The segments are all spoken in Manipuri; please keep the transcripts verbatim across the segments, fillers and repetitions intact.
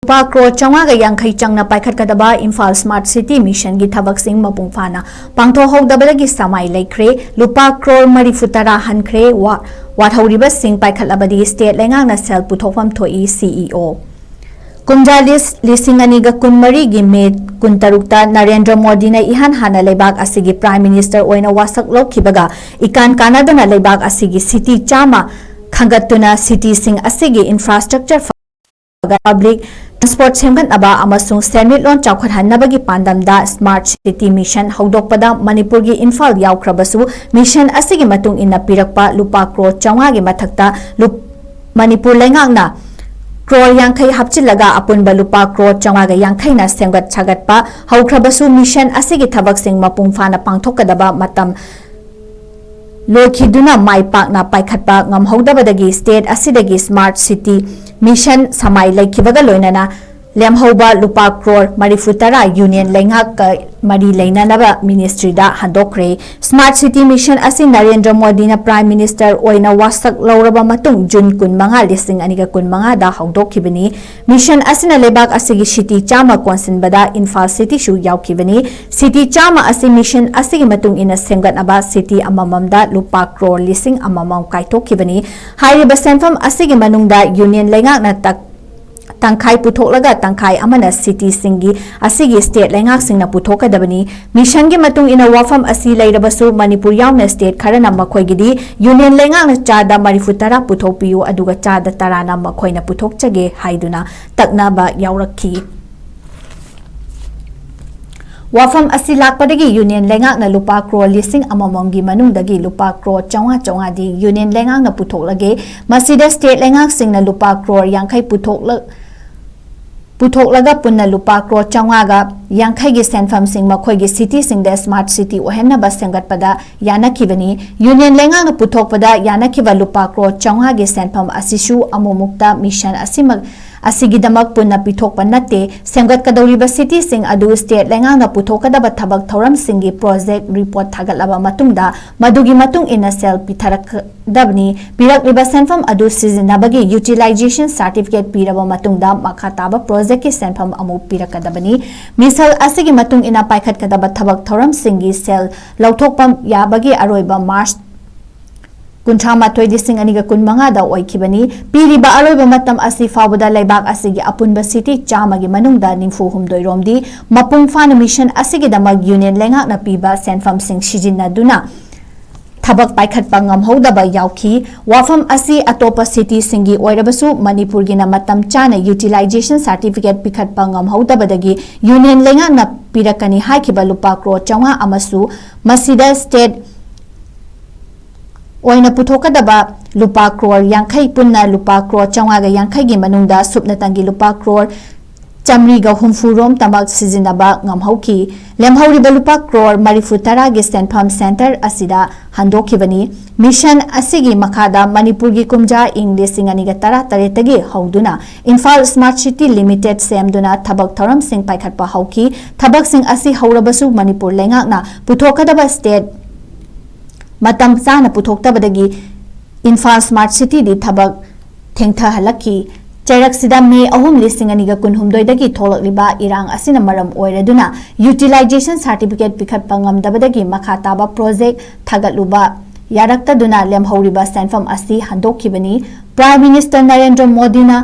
ꯂꯨꯄꯥ ꯀ꯭ꯔꯣꯔ ꯆꯥꯝꯃꯉꯥꯒ ꯌꯥꯡꯈꯩ ꯆꯪꯅ ꯄꯥꯏꯈꯠꯀꯗꯕ ꯏꯝꯐꯥꯜ ꯁ꯭ꯃꯥꯔꯠ ꯁꯤꯇꯤ ꯃꯤꯁꯟꯒꯤ ꯊꯕꯛꯁꯤꯡ ꯃꯄꯨꯡ ꯐꯥꯅ ꯄꯥꯡꯊꯣꯛꯍꯧꯗꯕꯗꯒꯤ ꯁꯃꯥꯏ ꯂꯩꯈ꯭ꯔꯦ꯫ ꯂꯨꯄꯥ ꯀ꯭ꯔꯣꯔ ꯃꯔꯤꯐꯨ ꯇꯔꯥ ꯍꯟꯈ꯭ꯔꯦ꯫ ꯋꯥ-, ꯋꯥꯠꯍꯧꯔꯤꯕꯁꯤꯡ ꯄꯥꯏꯈꯠꯂꯕꯗꯤ ꯁ꯭ꯇꯦꯠ ꯂꯩꯉꯥꯛꯅ ꯁꯦꯜ ꯄꯨꯊꯣꯛꯐꯝ ꯊꯣꯛꯏ, ꯁꯤꯏꯑꯣ꯫ ꯀꯨꯝꯖꯥ ꯂꯤꯁ ꯂꯤꯁꯤꯡ ꯑꯅꯤꯒ ꯀꯨꯟꯃꯔꯤꯒꯤ ꯃꯦ ꯀꯨꯟꯇꯔꯨꯛꯇ ꯅꯔꯦꯟꯗ꯭ꯔ ꯃꯣꯗꯤꯅ ꯏꯍꯥꯟ ꯍꯥꯟꯅ ꯂꯩꯕꯥꯛ ꯑꯁꯤꯒꯤ ꯄ꯭ꯔꯥꯏꯝ ꯃꯤꯅꯤꯁꯇꯔ ꯑꯣꯏꯅ ꯋꯥꯁꯛ ꯂꯧꯈꯤꯕꯒ ꯏꯀꯥꯟ ꯀꯥꯟꯅꯗꯅ ꯂꯩꯕꯥꯛ ꯑꯁꯤꯒꯤ ꯁꯤꯇꯤ ꯆꯥꯝꯃ ꯈꯟꯒꯠꯇꯨꯅ ꯁꯤꯇꯤꯁꯤꯡ ꯑꯁꯤꯒꯤ ꯏꯟꯐ꯭ꯔꯥꯁ꯭ꯇ꯭ꯔꯛꯆꯔ ꯐꯒꯠꯂꯒ ꯄꯕ꯭ꯂꯤꯛ ꯇ꯭ꯔꯥꯟꯁꯄꯣꯔꯠ ꯁꯦꯝꯒꯠꯅꯕ ꯑꯃꯁꯨꯡ ꯁꯦꯟꯃꯤꯠꯂꯣꯟ ꯆꯥꯎꯈꯠꯍꯟꯅꯕꯒꯤ ꯄꯥꯟꯗꯝꯗ ꯁ꯭ꯃꯥꯔꯠ ꯁꯤꯇꯤ ꯃꯤꯁꯟ ꯍꯧꯗꯣꯛꯄꯗ ꯃꯅꯤꯄꯨꯔꯒꯤ ꯏꯝꯐꯥꯜ ꯌꯥꯎꯈ꯭ꯔꯕꯁꯨ, ꯃꯤꯁꯟ ꯑꯁꯤꯒꯤ ꯃꯇꯨꯡ ꯏꯟꯅ ꯄꯤꯔꯛꯄ ꯂꯨꯄꯥ ꯀ꯭ꯔꯣꯔ ꯆꯥꯝꯃꯉꯥꯒꯤ ꯃꯊꯛꯇ ꯂꯨꯞ-, ꯃꯅꯤꯄꯨꯔ ꯂꯩꯉꯥꯛꯅ ꯀ꯭ꯔꯣꯔ ꯌꯥꯡꯈꯩ ꯍꯥꯞꯆꯤꯜꯂꯒ ꯑꯄꯨꯟꯕ ꯂꯨꯄꯥ ꯀ꯭ꯔꯣꯔ ꯆꯥꯝꯃꯉꯥꯒ ꯌꯥꯡꯈꯩꯅ ꯁꯦꯝꯒꯠ ꯁꯥꯒꯠꯄ ꯍꯧꯈ꯭ꯔꯕꯁꯨ, ꯃꯤꯁꯟ ꯑꯁꯤꯒꯤ ꯊꯕꯛꯁꯤꯡ ꯃꯄꯨꯡ ꯐꯥꯅ ꯄꯥꯡꯊꯣꯛꯀꯗꯕ ꯃꯇꯝ ꯂꯣꯏꯈꯤꯗꯨꯅ ꯃꯥꯏ ꯄꯥꯛꯅ ꯄꯥꯏꯈꯠꯄ ꯉꯝꯍꯧꯗꯕꯗꯒꯤ ꯁ꯭ꯇꯦꯠ ꯑꯁꯤꯗꯒꯤ ꯁ꯭ꯃꯥꯔꯠ ꯁꯤꯇꯤ ꯃꯤꯁꯟ ꯁꯃꯥꯏ ꯂꯩꯈꯤꯕꯒ ꯂꯣꯏꯅꯅ ꯂꯦꯝꯍꯧꯕ ꯂꯨꯄꯥ ꯀ꯭ꯔꯣꯔ ꯃꯔꯤꯐꯨ ꯇꯔꯥ ꯌꯨꯅꯤꯌꯟ ꯂꯩꯉꯥꯛꯀ ꯃꯔꯤ ꯂꯩꯅꯅꯕ ꯃꯤꯅꯤꯁꯇ꯭ꯔꯤꯗ ꯍꯟꯗꯣꯛꯈ꯭ꯔꯦ꯫ ꯁ꯭ꯃꯥꯔꯠ ꯁꯤꯇꯤ ꯃꯤꯁꯟ ꯑꯁꯤ ꯅꯔꯦꯟꯗ꯭ꯔ ꯃꯣꯗꯤꯅ ꯄ꯭ꯔꯥꯏꯝ ꯃꯤꯅꯤꯁꯇꯔ ꯑꯣꯏꯅ ꯋꯥꯁꯛ ꯂꯧꯔꯕ ꯃꯇꯨꯡ ꯖꯨꯟ ꯀꯨꯟꯃꯉꯥ, ꯂꯤꯁꯤꯡ ꯑꯅꯤꯒ ꯀꯨꯟꯃꯉꯥꯗ ꯍꯧꯗꯣꯛꯈꯤꯕꯅꯤ꯫ ꯃꯤꯁꯟ ꯑꯁꯤꯅ ꯂꯩꯕꯥꯛ ꯑꯁꯤꯒꯤ ꯁꯤꯇꯤ ꯆꯥꯝꯃ ꯀꯣꯟꯁꯤꯟꯕꯗ ꯏꯝꯐꯥꯜ ꯁꯤꯇꯤꯁꯨ ꯌꯥꯎꯈꯤꯕꯅꯤ꯫ ꯁꯤꯇꯤ ꯆꯥꯝꯃ ꯑꯁꯤ ꯃꯤꯁꯟ ꯑꯁꯤꯒꯤ ꯃꯇꯨꯡ ꯏꯟꯅ ꯁꯦꯝꯒꯠꯅꯕ ꯁꯤꯇꯤ ꯑꯃꯃꯝꯗ ꯂꯨꯄꯥ ꯀ꯭ꯔꯣꯔ ꯂꯤꯁꯤꯡ ꯑꯃꯃꯝ ꯀꯥꯏꯊꯣꯛꯈꯤꯕꯅꯤ꯫ ꯍꯥꯏꯔꯤꯕ ꯁꯦꯟꯐꯝ ꯑꯁꯤꯒꯤ ꯃꯅꯨꯡꯗ ꯌꯨꯅꯤꯌꯟ ꯂꯩꯉꯥꯛꯅ ꯇꯛ-, ꯇꯪꯈꯥꯏ ꯄꯨꯊꯣꯛꯂꯒ ꯇꯪꯈꯥꯏ ꯑꯃꯅ ꯁꯤꯇꯤꯁꯤꯡꯒꯤ ꯑꯁꯤꯒꯤ ꯁ꯭ꯇꯦꯠ ꯂꯩꯉꯥꯛꯁꯤꯡꯅ ꯄꯨꯊꯣꯛꯀꯗꯕꯅꯤ꯫ ꯃꯤꯁꯟꯒꯤ ꯃꯇꯨꯡ ꯏꯟꯅ ꯋꯥꯐꯝ ꯑꯁꯤ ꯂꯩꯔꯕꯁꯨ ꯃꯅꯤꯄꯨꯔ ꯌꯥꯎꯅ ꯁ꯭ꯇꯦꯠ ꯈꯔꯅ ꯃꯈꯣꯏꯒꯤꯗꯤ ꯌꯨꯅꯤꯌꯟ ꯂꯩꯉꯥꯛꯅ ꯆꯥꯗ ꯃꯔꯤꯐꯨ ꯇꯔꯥ ꯄꯨꯊꯣꯛꯄꯤꯌꯨ, ꯑꯗꯨꯒ ꯆꯥꯗ ꯇꯔꯥꯅ ꯃꯈꯣꯏꯅ ꯄꯨꯊꯣꯛꯆꯒꯦ ꯍꯥꯏꯗꯨꯅ ꯇꯛꯅꯕ ꯌꯥꯎꯔꯛꯈꯤ꯫ ꯋꯥꯐꯝ ꯑꯁꯤ ꯂꯥꯛꯄꯗꯒꯤ ꯌꯨꯅꯤꯌꯟ ꯂꯩꯉꯥꯛꯅ ꯂꯨꯄꯥ ꯀ꯭ꯔꯣꯔ ꯂꯤꯁꯤꯡ ꯑꯃꯃꯝꯒꯤ ꯃꯅꯨꯡꯗꯒꯤ ꯂꯨꯄꯥ ꯀ꯭ꯔꯣꯔ ꯆꯥꯝꯃꯉꯥ ꯆꯥꯝꯃꯉꯥꯗꯤ ꯌꯨꯅꯤꯌꯟ ꯂꯩꯉꯥꯛꯅ ꯄꯨꯊꯣꯛꯂꯒꯦ꯫ ꯃꯁꯤꯗ ꯁ꯭ꯇꯦꯠ ꯂꯩꯉꯥꯛꯁꯤꯡꯅ ꯂꯨꯄꯥ ꯀ꯭ꯔꯣꯔ ꯌꯥꯡꯈꯩ ꯄꯨꯊꯣꯛꯂ-, ꯄꯨꯊꯣꯛꯂꯒ ꯄꯨꯟꯅ ꯂꯨꯄꯥ ꯀ꯭ꯔꯣꯔ ꯆꯥꯝꯃꯉꯥꯒ ꯌꯥꯡꯈꯩꯒꯤ ꯁꯦꯟꯐꯝꯁꯤꯡ ꯃꯈꯣꯏꯒꯤ ꯁꯤꯇꯤꯁꯤꯡꯗ ꯁ꯭ꯃꯥꯔꯠ ꯁꯤꯇꯤ ꯑꯣꯏꯍꯟꯅꯕ ꯁꯦꯝꯒꯠꯄꯗ ꯌꯥꯅꯈꯤꯕꯅꯤ꯫ ꯌꯨꯅꯤꯌꯟ ꯂꯩꯉꯥꯛꯅ ꯄꯨꯊꯣꯛꯄꯗ ꯌꯥꯅꯈꯤꯕ ꯂꯨꯄꯥ ꯀ꯭ꯔꯣꯔ ꯆꯥꯝꯃꯉꯥꯒꯤ ꯁꯦꯟꯐꯝ ꯑꯁꯤꯁꯨ ꯑꯃꯨꯛꯃꯨꯛꯇ ꯃꯤꯁꯟ ꯑꯁꯤꯃꯛ ꯑꯁꯤꯒꯤꯗꯃꯛ ꯄꯨꯟꯅ ꯄꯤꯊꯣꯛꯄ ꯅꯠꯇꯦ꯫ ꯁꯦꯝꯒꯠꯀꯗꯧꯔꯤꯕ cityꯁꯤꯡ ꯑꯗꯨ state ꯂꯩꯉꯥꯛꯅ ꯄꯨꯊꯣꯛꯀꯗꯕ ꯊꯕꯛ ꯊꯧꯔꯝꯁꯤꯡꯒꯤ project report ꯊꯥꯒꯠꯂꯕ ꯃꯇꯨꯡꯗ, ꯃꯗꯨꯒꯤ ꯃꯇꯨꯡ ꯏꯟꯅ ꯁꯦꯜ ꯄꯤꯊꯔꯛꯀꯗꯕꯅꯤ꯫ ꯄꯤꯔꯛꯂꯤꯕ ꯁꯦꯟꯐꯝ ꯑꯗꯨ ꯁꯤꯖꯤꯟꯅꯕꯒꯤ utilization certificate ꯄꯤꯔꯕ ꯃꯇꯨꯡꯗ, ꯃꯈꯥ ꯇꯥꯕ projectꯀꯤ ꯁꯦꯟꯐꯝ ꯑꯃꯨꯛ ꯄꯤꯔꯛꯀꯗꯕꯅꯤ꯫ ꯃꯤꯁꯦꯜ ꯑꯁꯤꯒꯤ ꯃꯇꯨꯡ ꯏꯟꯅ, ꯄꯥꯏꯈꯠꯀꯗꯕ ꯊꯕꯛ ꯊꯧꯔꯝꯁꯤꯡꯒꯤ ꯁꯦꯜ ꯂꯧꯊꯣꯛꯄ ꯌꯥꯕꯒꯤ ꯑꯔꯣꯏꯕ March ꯀꯨꯟꯊ꯭ꯔꯥ ꯃꯥꯊꯣꯏ, ꯂꯤꯁꯤꯡ ꯑꯅꯤꯒ ꯀꯨꯟ ꯃꯉꯥꯗ ꯑꯣꯏꯈꯤꯕꯅꯤ꯫ ꯄꯤꯔꯤꯕ ꯑꯔꯣꯏꯕ ꯃꯇꯝ ꯑꯁꯤ ꯐꯥꯎꯕꯗ ꯂꯩꯕꯥꯛ ꯑꯁꯤꯒꯤ ꯑꯄꯨꯟꯕ city ꯆꯥꯝꯃꯒꯤ ꯃꯅꯨꯡꯗ ꯅꯤꯐꯨ ꯍꯨꯝꯗꯣꯏ ꯔꯣꯝꯗꯤ ꯃꯄꯨꯡ ꯐꯥꯅ mission ꯑꯁꯤꯒꯤꯗꯃꯛ union ꯂꯩꯉꯥꯛꯅ ꯄꯤꯕ ꯁꯦꯟꯐꯝꯁꯤꯡ ꯁꯤꯖꯤꯟꯅꯗꯨꯅ ꯊꯕꯛ ꯄꯥꯏꯈꯠꯄ ꯉꯝꯍꯧꯗꯕ ꯌꯥꯎꯈꯤ꯫ ꯋꯥꯐꯝ ꯑꯁꯤ ꯑꯇꯣꯞꯄ cityꯁꯤꯡꯒꯤ ꯑꯣꯏꯔꯕꯁꯨ, ꯃꯅꯤꯄꯨꯔꯒꯤꯅ ꯃꯇꯝ ꯆꯥꯅ utilization certificate ꯄꯤꯈꯠꯄ ꯉꯝꯍꯧꯗꯕꯗꯒꯤ union ꯂꯩꯉꯥꯛꯅ ꯄꯤꯔꯛꯀꯅꯤ ꯍꯥꯏꯈꯤꯕ ꯂꯨꯄꯥ ꯀ꯭ꯔꯣꯔ ꯆꯥꯝꯃꯉꯥ ꯑꯃꯁꯨ ꯃꯁꯤꯗ state ꯑꯣꯏꯅ ꯄꯨꯊꯣꯛꯀꯗꯕ ꯂꯨꯄꯥ ꯀ꯭ꯔꯣꯔ ꯌꯥꯡꯈꯩ, ꯄꯨꯟꯅ ꯂꯨꯄꯥ ꯀ꯭ꯔꯣꯔ ꯆꯥꯝꯃꯉꯥꯒ ꯌꯥꯡꯈꯩꯒꯤ ꯃꯅꯨꯡꯗ ꯁꯨꯞꯅꯇꯪꯒꯤ ꯂꯨꯄꯥ ꯀ꯭ꯔꯣꯔ ꯆꯥꯃꯔꯤꯒ ꯍꯨꯝꯐꯨ ꯔꯣꯝꯇꯃꯛ ꯁꯤꯖꯤꯟꯅꯕ ꯉꯝꯍꯧꯈꯤ꯫ ꯂꯦꯝꯍꯧꯔꯤꯕ ꯂꯨꯄꯥ ꯀ꯭ꯔꯣꯔ ꯃꯔꯤꯐꯨ ꯇꯔꯥꯒꯤ ꯁꯦꯟꯐꯝ centre ꯑꯁꯤꯗ ꯍꯟꯗꯣꯛꯈꯤꯕꯅꯤ꯫ Mission ꯑꯁꯤꯒꯤ ꯃꯈꯥꯗ ꯃꯅꯤꯄꯨꯔꯒꯤ ꯀꯨꯝꯖꯥ ꯏꯪ ꯂꯤꯁꯤꯡ ꯑꯅꯤꯒ ꯇꯔꯥ ꯇꯔꯦꯠꯇꯒꯤ ꯍꯧꯗꯨꯅ ꯏꯝꯐꯥꯜ Smart City Limited ꯁꯦꯝꯗꯨꯅ ꯊꯕꯛ ꯊꯧꯔꯝꯁꯤꯡ ꯄꯥꯏꯈꯠꯄ ꯍꯧꯈꯤ꯫ ꯊꯕꯛꯁꯤꯡ ꯑꯁꯤ ꯍꯧꯔꯕꯁꯨ, ꯃꯅꯤꯄꯨꯔ ꯂꯩꯉꯥꯛꯅ ꯄꯨꯊꯣꯛꯀꯗꯕ state ꯃꯇꯝ ꯆꯥꯅ ꯄꯨꯊꯣꯛꯇꯕꯗꯒꯤ ꯏꯝꯐꯥꯜ Smart Cityꯗꯤ ꯊꯕꯛ ꯊꯦꯡꯊꯍꯜꯂꯛꯈꯤ꯫ ꯆꯩꯔꯛꯁꯤꯗ ꯃꯦ ꯑꯍꯨꯝ, ꯂꯤꯁꯤꯡ ꯑꯅꯤꯒ ꯀꯨꯟꯍꯨꯝꯗꯣꯏꯗꯒꯤ ꯊꯣꯛꯂꯛꯂꯤꯕ ꯏꯔꯥꯡ ꯑꯁꯤꯅ ꯃꯔꯝ ꯑꯣꯏꯔꯗꯨꯅ utilization certificate ꯄꯤꯈꯠꯄ ꯉꯝꯗꯕꯗꯒꯤ ꯃꯈꯥ ꯇꯥꯕ project ꯊꯥꯒꯠꯂꯨꯕ ꯌꯥꯔꯛꯇꯗꯨꯅ ꯂꯦꯝꯍꯧꯔꯤꯕ ꯁꯦꯟꯐꯝ ꯑꯁꯤ ꯍꯟꯗꯣꯛꯈꯤꯕꯅꯤ꯫ Prime Minister ꯅꯔꯦꯟꯗ꯭ꯔ ꯃꯣꯗꯤꯅ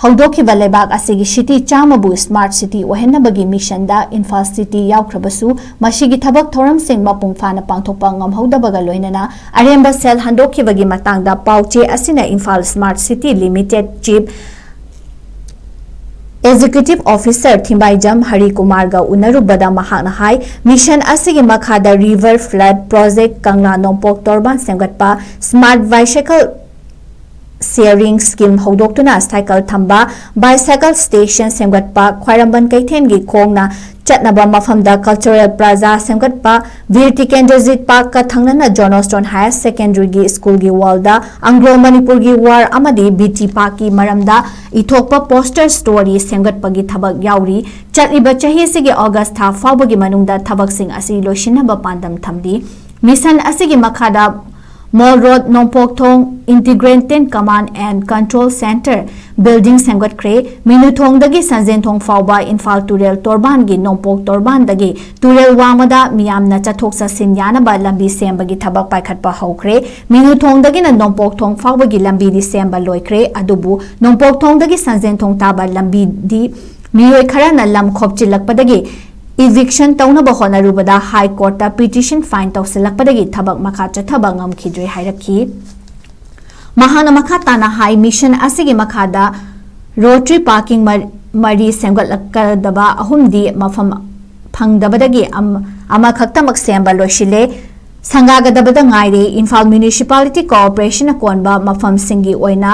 ꯍꯧꯗꯣꯛꯈꯤꯕ ꯂꯩꯕꯥꯛ ꯑꯁꯤꯒꯤ city ꯆꯥꯝꯃꯕꯨ Smart City ꯑꯣꯏꯍꯟꯅꯕꯒꯤ missionꯗ Imphal City ꯌꯥꯎꯈ꯭ꯔꯕꯁꯨ, ꯃꯁꯤꯒꯤ ꯊꯕꯛ ꯊꯧꯔꯝꯁꯤꯡ ꯃꯄꯨꯡ ꯐꯥꯅ ꯄꯥꯡꯊꯣꯛꯄ ꯉꯝꯍꯧꯗꯕꯒ ꯂꯣꯏꯅꯅ ꯑꯔꯦꯝꯕ ꯁꯦꯜ ꯍꯟꯗꯣꯛꯈꯤꯕꯒꯤ ꯃꯇꯥꯡꯗ ꯄꯥꯎ ꯆꯦ ꯑꯁꯤꯅ Imphal Smart City Limited Chief Executive Officer ꯊꯤꯝꯕꯥꯏꯖꯝ ꯍꯔꯤꯀꯨꯃꯥꯔꯒ ꯎꯅꯔꯨꯕꯗ ꯃꯍꯥꯛꯅ ꯍꯥꯏ, mission ꯑꯁꯤꯒꯤ ꯃꯈꯥꯗ river flood project, ꯀꯪꯂꯥ ꯅꯣꯡꯄꯣꯛ ꯇꯣꯔꯕꯥꯟ ꯁꯦꯝꯒꯠꯄ, Smart Bicycle Sharing Scheme ꯍꯧꯗꯣꯛꯇꯨꯅ cycle ꯊꯝꯕ, bicycle station ꯁꯦꯝꯒꯠꯄ, ꯈ꯭ꯋꯥꯏꯔꯝꯕꯟ ꯀꯩꯊꯦꯜꯒꯤ ꯈꯣꯡꯅ ꯆꯠꯅꯕ ꯃꯐꯝꯗ Cultural Plaza ꯁꯦꯝꯒꯠꯄ, ꯚꯤꯔ ꯇꯤꯀꯦꯟꯗ꯭ꯔꯖꯤꯠ ꯄꯥꯔꯛꯀ ꯊꯪꯅꯅ John Austin Higher Secondary ꯒꯤ ꯁ꯭ꯀꯨꯜꯒꯤ ꯋꯥꯜꯗ ꯑꯪꯒ꯭ꯂꯣ ꯃꯅꯤꯄꯨꯔꯒꯤ ꯋꯥꯔ ꯑꯃꯗꯤ ꯕꯤ ꯇꯤ ꯄꯥꯔꯛꯀꯤ ꯃꯔꯝꯗ ꯏꯊꯣꯛꯄ ꯄꯣꯁꯇꯔ ꯁ꯭ꯇꯣꯔꯤ ꯁꯦꯝꯒꯠꯄꯒꯤ ꯊꯕꯛ ꯌꯥꯎꯔꯤ꯫ ꯆꯠꯂꯤꯕ ꯆꯍꯤ ꯑꯁꯤꯒꯤ ꯑꯣꯒꯁ ꯊꯥ ꯐꯥꯎꯕꯒꯤ ꯃꯅꯨꯡꯗ ꯊꯕꯛꯁꯤꯡ ꯑꯁꯤ ꯂꯣꯏꯁꯤꯟꯅꯕ ꯄꯥꯟꯗꯝ ꯊꯝꯂꯤ꯫ ꯃꯤꯁꯟ ꯑꯁꯤꯒꯤ ꯃꯈꯥꯗ mall road Nongpokthong Integrated Command and Control Centre building ꯁꯦꯝꯒꯠꯈ꯭ꯔꯦ꯫ ꯃꯤꯅꯨꯊꯣꯡꯗꯒꯤ ꯁꯟꯖꯦꯟꯊꯣꯡ ꯐꯥꯎꯕ ꯏꯝꯐꯥꯜ ꯇꯨꯔꯦꯜ ꯇꯣꯔꯕꯥꯟꯒꯤ ꯅꯣꯡꯄꯣꯛ ꯇꯣꯔꯕꯥꯟꯗꯒꯤ ꯇꯨꯔꯦꯜ ꯋꯥꯡꯃꯗ ꯃꯤꯌꯥꯝꯅ ꯆꯠꯊꯣꯛ ꯆꯠꯁꯤꯟ ꯌꯥꯅꯕ ꯂꯝꯕꯤ ꯁꯦꯝꯕꯒꯤ ꯊꯕꯛ ꯄꯥꯏꯈꯠꯄ ꯍꯧꯈ꯭ꯔꯦ꯫ ꯃꯤꯅꯨꯊꯣꯡꯗꯒꯤꯅ ꯅꯣꯡꯄꯣꯛꯊꯣꯡ ꯐꯥꯎꯕꯒꯤ ꯂꯝꯕꯤꯗꯤ ꯁꯦꯝꯕ ꯂꯣꯏꯈ꯭ꯔꯦ, ꯑꯗꯨꯕꯨ ꯅꯣꯡꯄꯣꯛꯊꯣꯡꯗꯒꯤ ꯁꯟꯖꯦꯟꯊꯣꯡ ꯇꯥꯕ ꯂꯝꯕꯤꯗꯤ ꯃꯤꯑꯣꯏ ꯈꯔꯅ ꯂꯝ ꯈꯣꯞꯆꯤꯜꯂꯛꯄꯗꯒꯤ eviction ꯇꯧꯅꯕ ꯍꯣꯠꯅꯔꯨꯕꯗ ꯍꯥꯏ ꯀꯣꯔꯠꯇ ꯄꯤꯇꯤꯁꯟ ꯐꯥꯏꯜ ꯇꯧꯁꯤꯜꯂꯛꯄꯗꯒꯤ ꯊꯕꯛ ꯃꯈꯥ ꯆꯠꯊꯕ ꯉꯝꯈꯤꯗ꯭ꯔꯦ ꯍꯥꯏꯔꯛꯈꯤ꯫ ꯃꯍꯥꯛꯅ ꯃꯈꯥ ꯇꯥꯅ ꯍꯥꯏ, ꯃꯤꯁꯟ ꯑꯁꯤꯒꯤ ꯃꯈꯥꯗ ꯔꯣꯇꯔꯤ ꯄꯥꯔꯀꯤꯡ ꯃ-, ꯃꯔꯤ ꯁꯦꯝꯒꯠꯂꯛꯀꯗꯕ ꯑꯍꯨꯝꯗꯤ ꯃꯐꯝ ꯐꯪꯗꯕꯗꯒꯤ ꯑꯃ-, ꯑꯃꯈꯛꯇꯃꯛ ꯁꯦꯝꯕ ꯂꯣꯏꯁꯤꯜꯂꯦ꯫ ꯁꯪꯒꯥꯒꯗꯕꯗ ꯉꯥꯏꯔꯦ꯫ ꯏꯝꯐꯥꯜ ꯃ꯭ꯌꯨꯅꯤꯁꯤꯄꯥꯂꯤꯇꯤ ꯀꯣꯔꯄꯣꯔꯦꯁꯟꯅ ꯀꯣꯟꯕ ꯃꯐꯝꯁꯤꯡꯒꯤ ꯑꯣꯏꯅ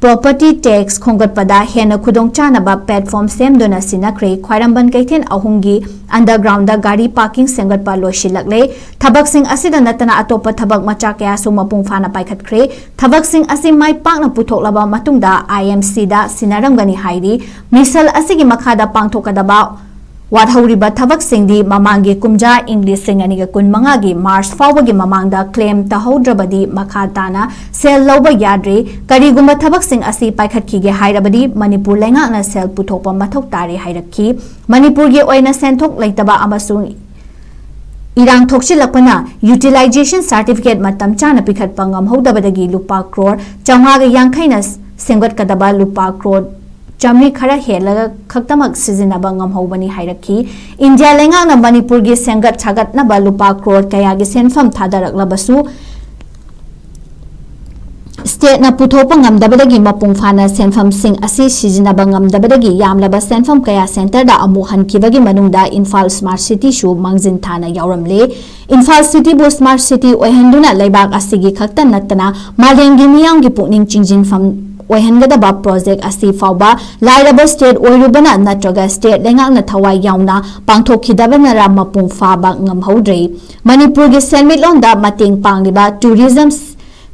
ꯄ꯭ꯔꯣꯄꯔꯇꯤ ꯇꯦꯛꯁ ꯈꯣꯝꯒꯠꯄꯗ ꯍꯦꯟꯅ ꯈꯨꯗꯣꯡꯆꯥꯅꯕ ꯄ꯭ꯂꯦꯠꯐꯣꯝ ꯁꯦꯝꯗꯨꯅ ꯁꯤꯟꯅꯈ꯭ꯔꯦ꯫ ꯈ꯭ꯋꯥꯏꯔꯝꯕꯟ ꯀꯩꯊꯦꯜ ꯑꯍꯨꯝꯒꯤ ꯑꯟꯗꯔꯒ꯭ꯔꯥꯎꯟꯗ ꯒꯥꯔꯤ ꯄꯥꯔꯀꯤꯡ ꯁꯦꯝꯒꯠꯄ ꯂꯣꯏꯁꯤꯜꯂꯛꯂꯦ꯫ ꯊꯕꯛꯁꯤꯡ ꯑꯁꯤꯗ ꯅꯠꯇꯅ ꯑꯇꯣꯞꯄ ꯊꯕꯛ ꯃꯆꯥ ꯀꯌꯥꯁꯨ ꯃꯄꯨꯡ ꯐꯥꯅ ꯄꯥꯏꯈꯠꯈ꯭ꯔꯦ꯫ ꯊꯕꯛꯁꯤꯡ ꯑꯁꯤ ꯃꯥꯏ ꯄꯥꯛꯅ ꯄꯨꯊꯣꯛꯂꯕ ꯃꯇꯨꯡꯗ ꯑꯥꯏ ꯑꯦꯝ ꯁꯤꯗ ꯁꯤꯟꯅꯔꯝꯒꯅꯤ ꯍꯥꯏꯔꯤ꯫ ꯃꯤꯁꯟ ꯑꯁꯤꯒꯤ ꯃꯈꯥꯗ ꯄꯥꯡꯊꯣꯛꯀꯗꯕ ꯋꯥꯠꯍꯧꯔꯤꯕ ꯊꯕꯛꯁꯤꯡꯗꯤ ꯃꯃꯥꯡꯒꯤ ꯀꯨꯝꯖꯥ ꯏꯪ ꯂꯤꯁꯤꯡ ꯑꯅꯤꯒ ꯀꯨꯟꯃꯉꯥꯒꯤ ꯃꯥꯔꯆ ꯐꯥꯎꯕꯒꯤ ꯃꯃꯥꯡꯗ ꯀ꯭ꯂꯦꯝ ꯇꯧꯍꯧꯗ꯭ꯔꯕꯗꯤ ꯃꯈꯥ ꯇꯥꯅ ꯁꯦꯜ ꯂꯧꯕ ꯌꯥꯗ꯭ꯔꯤ꯫ ꯀꯔꯤꯒꯨꯝꯕ ꯊꯕꯛꯁꯤꯡ ꯑꯁꯤ ꯄꯥꯏꯈꯠꯈꯤꯒꯦ ꯍꯥꯏꯔꯕꯗꯤ ꯃꯅꯤꯄꯨꯔ ꯂꯩꯉꯥꯛꯅ ꯁꯦꯜ ꯄꯨꯊꯣꯛꯄ ꯃꯊꯧ ꯇꯥꯔꯦ ꯍꯥꯏꯔꯛꯈꯤ꯫ ꯃꯅꯤꯄꯨꯔꯒꯤ ꯑꯣꯏꯅ ꯁꯦꯟꯊꯣꯛ ꯂꯩꯇꯕ ꯑꯃꯁꯨꯡ ꯏꯔꯥꯡ ꯊꯣꯛꯆꯤꯜꯂꯛꯄꯅ utilization certificate ꯃꯇꯝ ꯆꯥꯅ ꯄꯤꯈꯠꯄ ꯉꯝꯍꯧꯗꯕꯗꯒꯤ ꯂꯨꯄꯥ ꯀ꯭ꯔꯣꯔ ꯆꯥꯝꯃꯉꯥꯒ ꯌꯥꯡꯈꯩꯅ ꯁꯦꯝꯒꯠꯀꯗꯕ ꯂꯨꯄꯥ ꯀ꯭ꯔꯣꯔ ꯆꯥꯃꯔꯤ ꯈꯔ ꯍꯦꯜꯂꯒ ꯈꯛꯇꯃꯛ ꯁꯤꯖꯤꯟꯅꯕ ꯉꯝꯍꯧꯕꯅꯤ ꯍꯥꯏꯔꯛꯈꯤ꯫ ꯏꯟꯗꯤꯌꯥ ꯂꯩꯉꯥꯛꯅ ꯃꯅꯤꯄꯨꯔꯒꯤ ꯁꯦꯝꯒꯠ ꯁꯥꯒꯠꯅꯕ ꯂꯨꯄꯥ ꯀ꯭ꯔꯣꯔ ꯀꯌꯥꯒꯤ ꯁꯦꯟꯐꯝ ꯊꯥꯗꯔꯛꯂꯕꯁꯨ, ꯁ꯭ꯇꯦꯠꯅ ꯄꯨꯊꯣꯛꯄ ꯉꯝꯗꯕꯗꯒꯤ ꯃꯄꯨꯡ ꯐꯥꯅ ꯁꯦꯟꯐꯝꯁꯤꯡ ꯑꯁꯤ ꯁꯤꯖꯤꯟꯅꯕ ꯉꯝꯗꯕꯗꯒꯤ ꯌꯥꯝꯂꯕ ꯁꯦꯟꯐꯝ ꯀꯌꯥ ꯁꯦꯟꯇꯔꯗ ꯑꯃꯨꯛ ꯍꯟꯈꯤꯕꯒꯤ ꯃꯅꯨꯡꯗ ꯏꯝꯐꯥꯜ ꯁ꯭ꯃꯥꯔꯠ ꯁꯤꯇꯤꯁꯨ ꯃꯥꯡꯖꯤꯟ ꯊꯥꯅ ꯌꯥꯎꯔꯝꯂꯦ꯫ ꯏꯝꯐꯥꯜ ꯁꯤꯇꯤꯕꯨ ꯁ꯭ꯃꯥꯔꯠ ꯁꯤꯇꯤ ꯑꯣꯏꯍꯟꯗꯨꯅ ꯂꯩꯕꯥꯛ ꯑꯁꯤꯒꯤ ꯈꯛꯇ ꯅꯠꯇꯅ ꯃꯥꯂꯦꯝꯒꯤ ꯃꯤꯌꯥꯝꯒꯤ ꯄꯨꯛꯅꯤꯡ ꯆꯤꯡꯁꯤꯟꯐꯝ ꯑꯣꯏꯍꯟꯒꯗꯕ ꯄ꯭ꯔꯣꯖꯦꯛ ꯑꯁꯤ ꯐꯥꯎꯕ ꯂꯥꯏꯔꯕ ꯁ꯭ꯇꯦꯠ ꯑꯣꯏꯔꯨꯕꯅ ꯅꯠꯇ꯭ꯔꯒ ꯁ꯭ꯇꯦꯠ ꯂꯩꯉꯥꯛꯅ ꯊꯋꯥꯏ ꯌꯥꯎꯅ ꯄꯥꯡꯊꯣꯛꯈꯤꯗꯕꯅꯔ ꯃꯄꯨꯡ ꯐꯥꯕ ꯉꯝꯍꯧꯗ꯭ꯔꯤ꯫ ꯃꯅꯤꯄꯨꯔꯒꯤ ꯁꯦꯟꯃꯤꯠꯂꯣꯟꯗ ꯃꯇꯦꯡ ꯄꯥꯡꯂꯤꯕ ꯇꯨꯔꯤꯖꯝ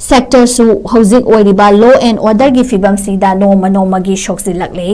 ꯁꯦꯛꯇꯔꯁꯨ ꯍꯧꯖꯤꯛ ꯑꯣꯏꯔꯤꯕ law and orderꯒꯤ ꯐꯤꯕꯝꯁꯤꯗ ꯅꯣꯡꯃ ꯅꯣꯡꯃꯒꯤ ꯁꯣꯛꯆꯤꯜꯂꯛꯂꯦ꯫